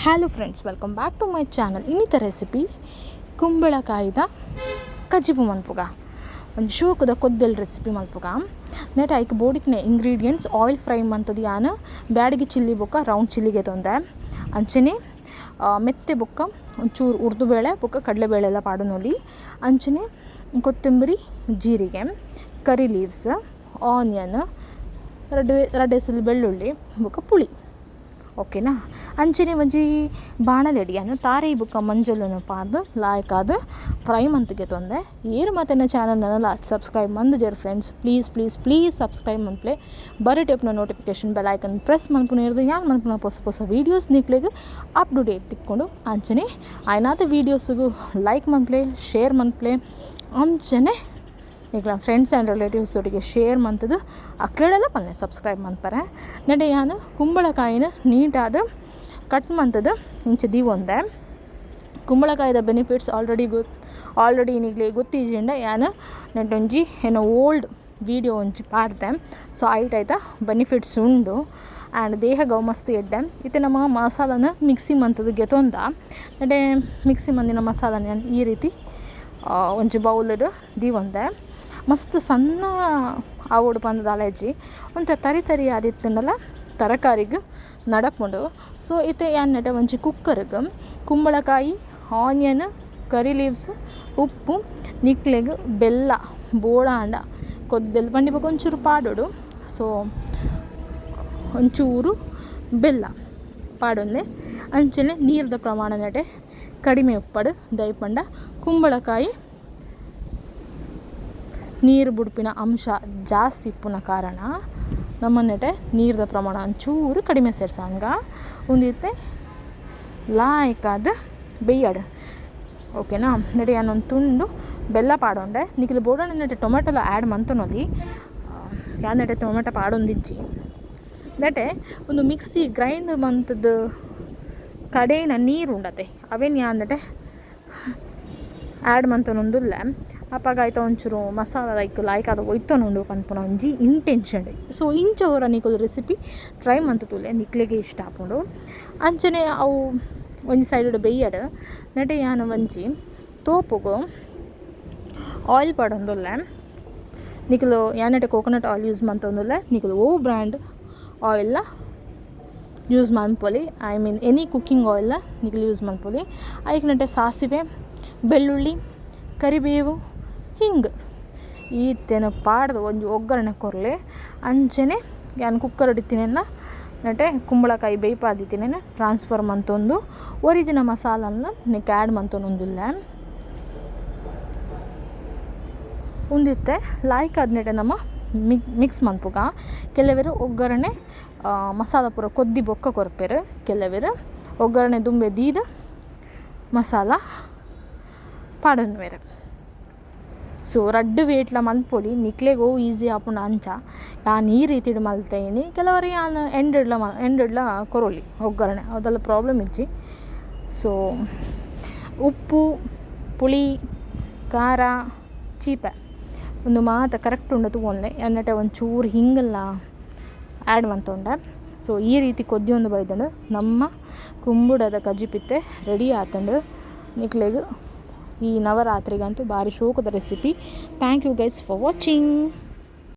Hello friends, welcome back to my channel. ಇನ್ನಿತ recipe ಕುಂಬಳಕಾಯಿದ ಕಜಿಪು ಮನ್ಪುಗ. ಒಂಜಿ ಶೋಕುದ ಕೊದ್ದೆಲ್ recipe ಮನ್ಪುಗ. ನೆಟ್ ಐಕ್ ಬೋಡಿಕ್ನೆ ingredients oil fry ಮಂತುದು ಯಾನ್ ಬ್ಯಾಡಗಿ ಚಿಲ್ಲಿ ಬೊಕ್ಕ ರೌಂಡ್ ಚಿಲ್ಲಿಗೆ ತೊಂದೆ. ಅಂಚನೆ ಮೆತ್ತೆ ಬೊಕ್ಕ ಒಂಚೂರು ಉರ್ದುಬೇಳೆ ಬೊಕ್ಕ ಕಡಲೆಬೇಳೆ ಎಲ್ಲ ಪಾಡೊನೊಲಿ. ಅಂಚನೆ ಕೊತ್ತಂಬರಿ, ಜೀರಿಗೆ, ಕರಿ ಲೀವ್ಸ್, ಆನಿಯನ್, ರಡ್ಡ್ ರಡ್ಡ್ ಎಸಲ್ ಬೆಳ್ಳುಳ್ಳಿ ಬೊಕ್ಕ ಪುಳಿ. ಓಕೆನಾ? ಅಂಚನೆ ಒಂಜಿ ಬಾಣಲೆಡ್ ಯಾನ್ ತಾರಾಯಿ ಬೊಕ್ಕ ಮಂಜೊಲುನು ಪಾಡ್ದ್ ಲಾಯ್ಕಾದ್ ಫ್ರೈ ಮಂತ್ಗೆ ತೊಂದೆ. ಏರ್ ಮಾತ ಎನ್ನ ಚಾನಲ್ ನನಲ ಸಬ್ಸ್ಕ್ರೈಬ್ ಮಂದುಜೆರ್ friends, please please please subscribe ಮನ್ಪುಲೆ. ಬರಿಟೆಪ್ನ notification bell icon press ಮನ್ಪುನ ಯಾನ್ ಮನ್ಪುನ ಪೊಸ ಪೊಸ ವೀಡಿಯೋಸ್ ನಿಕ್ಲೆಗ್ up to date ತಿಕ್ಕೊಂಡು. ಅಂಚನೆ ಆಯ್ನಾತ ವೀಡಿಯೋಸ್ಗು ಲೈಕ್ ಮನ್ಪುಲೆ, ಶೇರ್ ಮನ್ಪುಲೆ. ಅಂಚನೆ ನಿಕ್ಲೆನ friends and relatives ದೊಟ್ಟಿಗೆ ಶೇರ್ ಮಂತುದು ಅಕ್ಲೆಡಲ ಪನ್ಲೆ ಸಬ್ಸ್ಕ್ರೈಬ್ ಮನ್ಪರೆ. ನೆಟೆ ಯಾನ್ ಕುಂಬಳಕಾಯಿನ ನೀಟಾದ್ ಕಟ್ ಮಂತುದು ಇಂಚ ದೀವೊಂದೆ. ಕುಂಬಳಕಾಯಿದ ಬೆನಿಫಿಟ್ಸ್ ಆಲ್ರೆಡಿ ನಿಕ್ಲೆಗ್ ಗೊತ್ತಿಜ್ಜಿಂಡ ಯಾನ್ ನೆಟೊಂಜಿ ಎನ್ನ ಓಲ್ಡ್ ವೀಡಿಯೋ ಒಂಜಿ ಪಾಡ್ದೆ. ಸೊ ಐಟ್ ಐತ ಬೆನಿಫಿಟ್ಸ್ ಉಂಡು ಆ್ಯಂಡ್ ದೇಹಗ್ ಅವು ಮಸ್ತ್ ಎಡ್ಡೆ. ಇತ್ತೆ ನಮ ಮಸಾಲನ ಮಿಕ್ಸಿ ಮಂತುದು ಗೆತೊಂದ. ನೆಟೆ ಮಿಕ್ಸಿ ಮಂದಿನ ಮಸಾಲನ್ ಯಾನ್ ಈ ರೀತಿ ಒಂಜಿ ಬೌಲುಡು ದೀವೊಂದೆ. ಮಸ್ತ್ ಸಣ್ಣ ಆವೊಡು ಪಂದ್ ದಾಲ ಇಜ್ಜಿ, ಒಂತೆ ತರಿ ತರಿ ಆದಿತ್ತುಂಡಲ ತರಕಾರಿಗ್ ನಡಪುಂಡು. ಸೊ ಇತ್ತೆ ಯಾನ್ ನೆಟೆ ಒಂಜಿ ಕುಕ್ಕರ್ಗ್ ಕುಂಬಳಕಾಯಿ, ಆನಿಯನ್, ಕರಿ ಲೀವ್ಸ್, ಉಪ್ಪು, ನಿಕ್ಲೆಗ್ ಬೆಲ್ಲ ಬೋಡಾಂಡ ಕೊದ್ದೆಲ್ ಪಂಡಿ ಬೊಕ ಒಂಚೂರು ಪಾಡೊಡು. ಸೊ ಒಂಚೂರು ಬೆಲ್ಲ ಪಾಡೊಂದೆ. ಅಂಚನೆ ನೀರ್ದ ಪ್ರಮಾಣ ನೆಟೆ ಕಡಿಮೆ ಉಪ್ಪಡ್, ದಾಯೆ ಪಂಡ ಕುಂಬಳಕಾಯಿ ನೀರು ಬುಡ್ಪಿನ ಅಂಶ ಜಾಸ್ತಿ ಇಪ್ಪುನ ಕಾರಣ ನಮ್ಮ ನೆಟೆ ನೀರ್ದ ಪ್ರಮಾಣ ಒಂಚೂರು ಕಡಿಮೆ ಸೇರ್ಸಂಗ. ಉಂದಿತ್ತೆ ಲಾಯ್ಕಾದ್ ಬೇಯ್ಯಡ್. ಓಕೆನಾ? ನೆಟೆ ಯಾನ್ ಒಂಜಿ ತುಂಡು ಬೆಲ್ಲ ಪಾಡೊಂಡೆ. ನಿಕುಲು ಬೋಡಾಂಡ ನೆಟೆ ಟೊಮೆಟೊಲ ಆ್ಯಡ್ ಮಂತೊನೊಲಿ. ಯಾನ್ ನೆಟೆ ಟೊಮೆಟೊ ಪಾಡೊಂದಿಜ್ಜಿ. ನೆಟೆ ಉಂದು ಮಿಕ್ಸಿ ಗ್ರೈಂಡ್ ಮಂತುದು ಕಡೆಯಿನ ನೀರು ಉಂಡತೆ, ಅವೆನ್ ಯಾನ್ ನೆಟೆ ಆ್ಯಡ್ ಮಂತೊನೊಂದುಲ್ಲೆ. ಅಪಗ ಐತ ಒಂಚೂರು ಮಸಾಲ ಲೈಕ್ ಲಾಯ್ಕಾದ್ ಒಯ್ತೊನುಂಡು ಪನ್ಪುನ ಒಂಜಿ ಇಂಟೆನ್ಷನ್. ಸೊ ಇಂಚ ಒರ ನಿಕುಲು ರೆಸಿಪಿ ಟ್ರೈ ಮಂತ್ ತೂಲೆ, ನಿಕ್ಲೆಗೆ ಇಷ್ಟ ಆಪುಂಡು. ಅಂಚನೆ ಅವು ಒಂಜಿ ಸೈಡ್ ಬೇಯ್ಯಡ್. ನೆಟೆ ಯಾನ್ ಒಂಜಿ ತೋಪುಗು ಆಯಿಲ್ ಪಾಡೊಂದುಲ್ಲೆ. ನಿಕುಲು ಯಾನ್ ನೆಟೆ coconut oil use ಮಂತೊಂದುಲ್ಲೆ. ನಿಕುಲು ಒವು ಬ್ರ್ಯಾಂಡ್ ಆಯಿಲ್ನ ಯೂಸ್ ಮನ್ಪೊಲಿ, I mean any cooking ಆಯಿಲ್ನ ನಿಕುಲು ಯೂಸ್ ಮನ್ಪೊಲಿ. ಐಕ್ ನೆಟೆ ಸಾಸಿವೆ, ಬೆಳ್ಳುಳ್ಳಿ, ಕರಿಬೇವು, ಹಿಂಗ್ ಈತೆನ್ ಪಾಡ್ದ್ ಒಂಜಿ ಒಗ್ಗರಣೆ ಕೊರ್ಲೆ. ಅಂಚನೆ ಯಾನ್ ಕುಕ್ಕರ್ ಇತ್ತಿನೆನ್ನ ನೆಟೆ ಕುಂಬಳಕಾಯಿ ಬೇಯ್ಪಾದಿತ್ತಿನೆನ್ ಟ್ರಾನ್ಸ್ಫರ್ ಮಂತೊಂದು ಒರಿದಿನ ಮಸಾಲನ್ ನೆಕ್ ಆ್ಯಡ್ ಮಂತೊಂದುಲ್ಲೆ. ಉಂದಿತ್ತೆ ಲಾಯ್ಕಾದ್ ನೆಟೆ ನಮ ಮಿಕ್ಸ್ ಮನ್ಪುಗ. ಕೆಲವೆರ್ ಒಗ್ಗರಣೆ ಮಸಾಲ ಪೂರ ಕೊದ್ದಿ ಬೊಕ್ಕ ಕೊರ್ಪೆರ್, ಕೆಲವೆರ್ ಒಗ್ಗರಣೆ ದುಂಬೆ ದೀದ್ ಮಸಾಲ ಪಾಡೊನ್ವೆರ್. ಸೊ ರಡ್ಡ್ ವೇಟ್ಲ ಮನ್ಪೊಲಿ, ನಿಕ್ಲೆಗ್ ಒವು ಈಸಿ ಆಪುಂಡು ಅಂಚ. ಯಾನ್ ಈ ರೀತಿಡ್ ಮಲ್ತೇನಿ. ಕೆಲವರ್ ಯಾನ್ ಎಂಡ್ಡ್ಲ ಎಂಡ್ಡ್ಲ ಕೊರೊಲಿ ಒಗ್ಗರಣೆ, ಅವು ಪ್ರಾಬ್ಲಮ್ ಇಜ್ಜಿ. ಸೊ ಉಪ್ಪು, ಪುಳಿ, ಖಾರ, ಚೀಪೆ ಉಂದು ಮಾತ ಕರೆಕ್ಟ್ ಉಂಡು ತೂವೊನ್ಲೆ. ಎನ್ನಟ ಒಂಚೂರು ಹಿಂಗೆಲ್ಲ ಆ್ಯಡ್ ಮಂತೊಂಡೆ. ಸೊ ಈ ರೀತಿ ಕೊದ್ದಿಯೊಂದು ಬೈದ್ಂಡ್ ನಮ್ಮ ಕುಂಬುಡದ ಕಜಿಪಿತ್ತೆ ರೆಡಿ ಆತುಂಡು. ನಿಕ್ಲೆಗ್ ಈ ನವರಾತ್ರಿಗಂತೂ ಬಾರಿ ಶೋಕುದ recipe. Thank you guys for watching.